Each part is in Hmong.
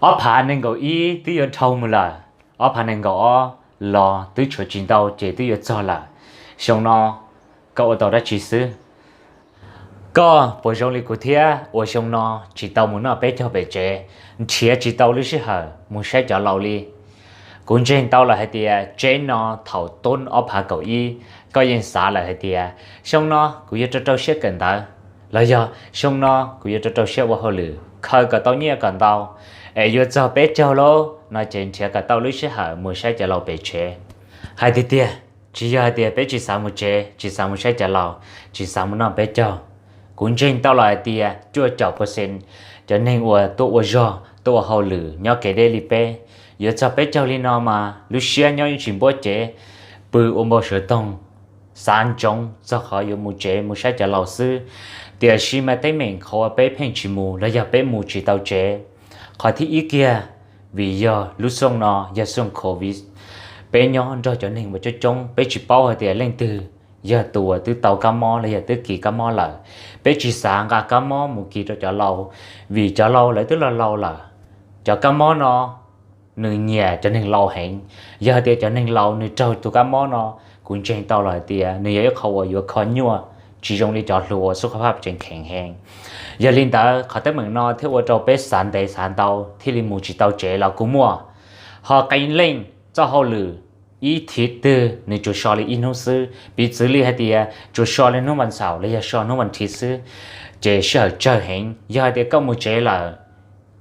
Ob phav nees nkaum ib twb yuav dhau mus lawm, ob phav nees nkaum ob los twb tshuav tsis ntau ces twb yuav txog lawm. Xyoo no koj ua tau dab tsi xwb? Koj puas zoo li kuv thiab uas xyoo no tsis tau mus noj peb caug pem tsev, nrhiav tsis tau lub sij hawm mus saib cov laus li? Kuv ntseeg tau lawm hais tias tsev no thaum tub ob phav kaum ib, koj yeej xav lawm hais tias xyoo no kuv yuav rau rau siab kawm ntawv, los yog xyoo no kuv yuav rau rau siab ua hauj lwm khaws kom tau nyiaj kom ntau, es yuav txog peb caug lauj no ces nrhiav kom tau lub sij hawm mus saib cov laus pem tsev. Hais tiag tiag, tsis yog hais tias peb tsis xav mus tsev, tsis xav mus saib cov laus, tsis xav mus noj peb caug. Kuv ntseeg tau lawm hais tias cuaj caum percent cov neeg uas tuaj ua zog tuaj ua hauj lwm nyob kev deb li peb, yuav txog peb caug li no mas lub siab nyob yeej tsis npuab cev, pw ua npau suav toog, xav ntsoov txog qhov yuav mus tsev mus saib cov laus xwb. Tiam sis mas teeb meem qhov uas peb pheej tsis mus los yog peb mus tsis tau tsev, qhov thib ib kiag vim yog lub xyoo no yog xyoo covid, peb nyob nrog cov neeg uas coob coob, peb tsis paub hais tias leej twg yog tus uas twb tau kab mob los yog twb kis kab mob lawm. Peb tsis xav nqa kab mob mus kis rau cov laus, vim cov laus lawv twb laus laus lawm. Cov kab mob no nws nyiam cov neeg laus heev. Yog hais tias cov neeg laus nws raug tus kab mob no, kuv ntseeg tau lawm hais tias nws yog ib qho uas yuav kho nyuaj, tsis zoo li cov hluas uas xub qhov phaj tseem kheev heev. Yog li ntawd qhov teeb meem no thiaj ua rau peb xav ntev xav ntau thiaj li mus tsis tau tsev los kuj muaj. Ho qee leej txoj hauj lwm ib thiv twg nws tsuas so li ib hnub xwb, piv txwv li hais tias tsuas so li hnub vas xaum los yog so hnub vas thiv xwb, ces sij hawm tsawg heev. Yog hais tias koj mus tsev lawm,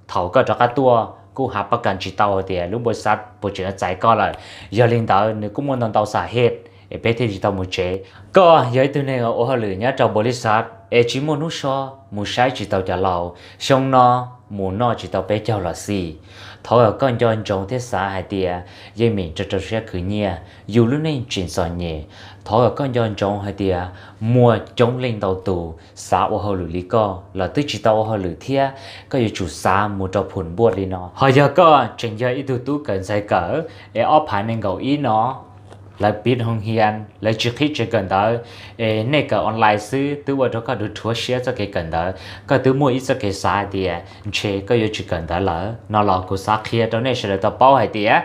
thaum koj rov qab tuaj kuj hav pab kas tsis tau hais tias lub npau xav puas tseem txais koj lawm. Yog li ntawd nws kuj muaj ntau ntau xas hej es peb thiaj tsis tau mus tsev. Koj yog ib tug neeg ua hauj lwm nyob rau npaus lis xav es tsis muaj hnub so mus saib tsis tau cov laus, xyoo no mus noj tsis tau peb caug los xij, thov kom koj nco ntsoov thiab xav hais tias yeej meem rau rau siab khwv nyiaj, yus lub neej tseem txom nyem. Thov kom koj nco ntsoov hais tias muaj coob leej ntau tus xav ua hauj lwm li koj los twb tsis tau ua hauj lwm thiab, koj yuav tsum xav mus rau phum npuaj li no. Ho yog koj tseem yog ib tug tub kawm ntxhais kawm es ob phav nees nkaum ib no lawv pib hoo hias, lawv tsis qhib tsev kawm ntawv, es nej kawm online xwb twb ua rau koj dhuav siab txoj kev kawm ntawv, koj twb muaj ib txoj kev xav hais tias ntshe koj yuav tsis kawm ntawv lawm no los kuv xav qhia rau nej sawv daws tau paub hais tias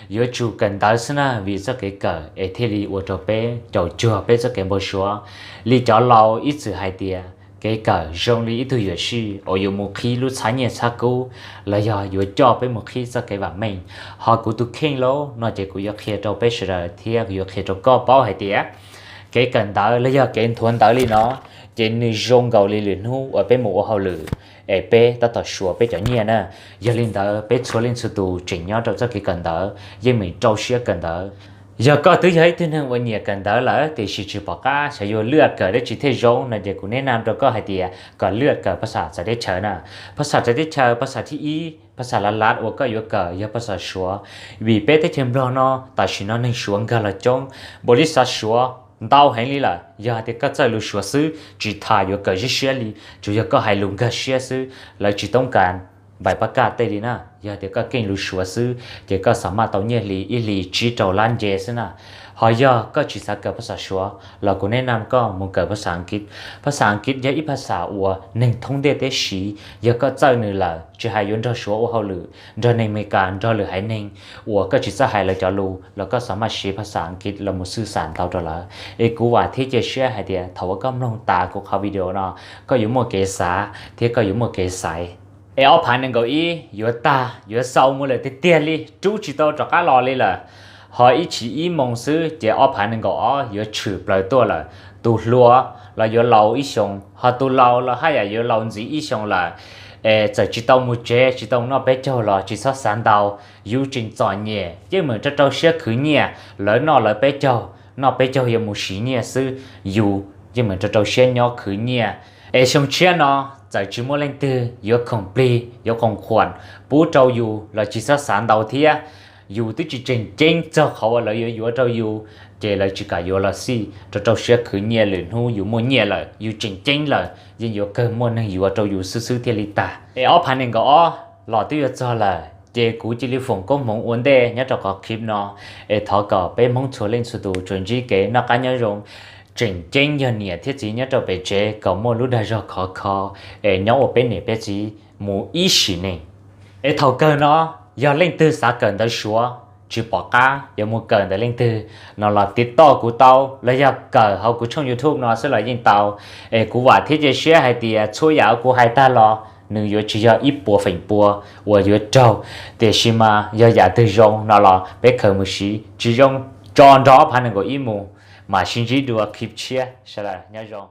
yuav tsum kawm ntawv xwb na, vim txoj kev kawm es thiaj li ua rau peb caum cuag peb txoj kev npau suav. Li cov laus ib txwm hais tias kev kawm zoo li ib tug yuam sij uas yuav mus qhib lub txhab nyiaj txhab kub los yog yuav coj peb mus qhib txoj kev vam meej. Ho kuv tus kheej lauj no ces kuv yuav qhia rau peb sawv daws thiab kuv yuav qhia rau koj paub hais tias kev kawm ntawv los yog kev nthuav ntawv li no ces nws zoo nkaus li lwm hnub uas peb mus ua hauj lwm es peb tab tom suav peb cov nyiaj na. Yog li ntawd peb txhua leej txhua tus tseem nyob rau txoj kev kawm ntawv yeej meem rau siab kawm ntawv. Yog koj twb yog ib tug neeg uas nyiam kawm ntawv lawm tiam sis tsis pom qab xyov yuav lwaj kawm dab tsi thiaj zoo no ces kuv neb nam rau koj hais tias kom lwaj kawm phas xas txawv teb chaws na. Phas xas txawv teb chaws, phas xas thib ib, phas xas lav lav uas koj yuav kawm yog phas xas suav. Vim peb teb chaws Nplog no tam sim no neeg suav nkag los coob, npaum li xav suav ntau heev li lawm. Yog hais tias koj txawj lus suav xwb tsis tas yuav kawm siab siab li, tsuas yog koj hais lus nkag siab xwb, lawv tsis toob kas npaim pab kaj tej li na. Yog tias koj keej lus suav xwb ces koj xav maj tau nyiaj hli ib hlis tsib rau lab nce xwb na. Ho yog koj tsis xav kawm phas xas suav los kuv neb nam koj mus kawm phas xas Askiv. Phas xas Askiv yog ib phas xas uas neeg thoob ntiaj teb siv. Yog koj txawj nws lawm, tsis hais yuav nrog suav ua hauj lwm, nrog neeg Amelikas, nrog lwm haiv neeg uas koj tsis txawj hais lawv cov lus los koj xav maj siv phas xas Askiv los mus xwj xam ntau rau lawv. Es kuv vam thiab cia siab hais tias thaum uas koj mloog tas kuv qhov video no, koj yuav muaj kev xav thiab koj yuav muaj kev xaiv. Es ob phav nees nkaum ib yuav tag, yuav xaus mus lawm tiag tiag li, rub tsis tau rov qab los li lawm. Ho ib tsam ib moos xwb ces ob phav nees nkaum ob yuav tshwm plaws tuaj lawm. Tus hluas los yuav laus ib xyoos, ho tus laus los haj yam yuav laus ntxiv ib xyoos lawm. Es txawm tsis tau mus tsev, tsis tau noj peb caug los tsis txhob xav ntau. Yus tseem txom nyem, yeej meem rau rau siab khwv nyiaj, lawv noj lawv peb caug, noj peb caug yuav mus siv nyiaj xwb, yus yeej meem rau rau siab nyob khwv nyiaj. Es xyoo tshiab no txawm tsis muaj leej twg yuav khoom plig, yuav khoom khuam pub rau yus los tsis txhob xav ntau thiab. Yus twb tsis tseem ceeb txog qhov uas lawv yuav yuav rau yus, ces lawv tsis kam yuav los xij, rau rau siab khwv nyiaj, lwm hnub yus muaj nyiaj lawm, yus tseem ceeb lawm, yeej yuav kawg muaj neeg yuav rau yus xwb xwb thiaj li tag. Es ob phav nees nkaum ob los twb yuav txog lawm, ces kuv cia li foom koob hmoov ua ntej nyob rau qhov clip no. Es thov kom peb Hmoob txhua leej txhua tus tsuas ntsib kev noj qab nyob zoo, tseem ceeb yog niam thiab txiv nyob rau pem tsev kom muaj lub dag zog khov kho, es nyob ua peb niam peb txiv mus ib sim neej. Es thaum kawg no, yog leej twg xav kawm ntawv Suav tsis pom qab yuav mus kawm ntawm leej twg no los tiv toj kuv tau, los yog kawm hauv kuv tshooj YouTube no xwb los yeej tau. Es kuv vam thiab cia siab hais tias txhua yam uas kuv hais tag los nws yuav tsis yog ib puas feem pua uas yuav raug, tiam sis mas yog yam twg zoo no los peb khaws mus siv, tsis zoo tso nrog ob phav nees nkaum ib mus. Mam sib ntsib dua clip tshiab, sawv daws nyob zoo.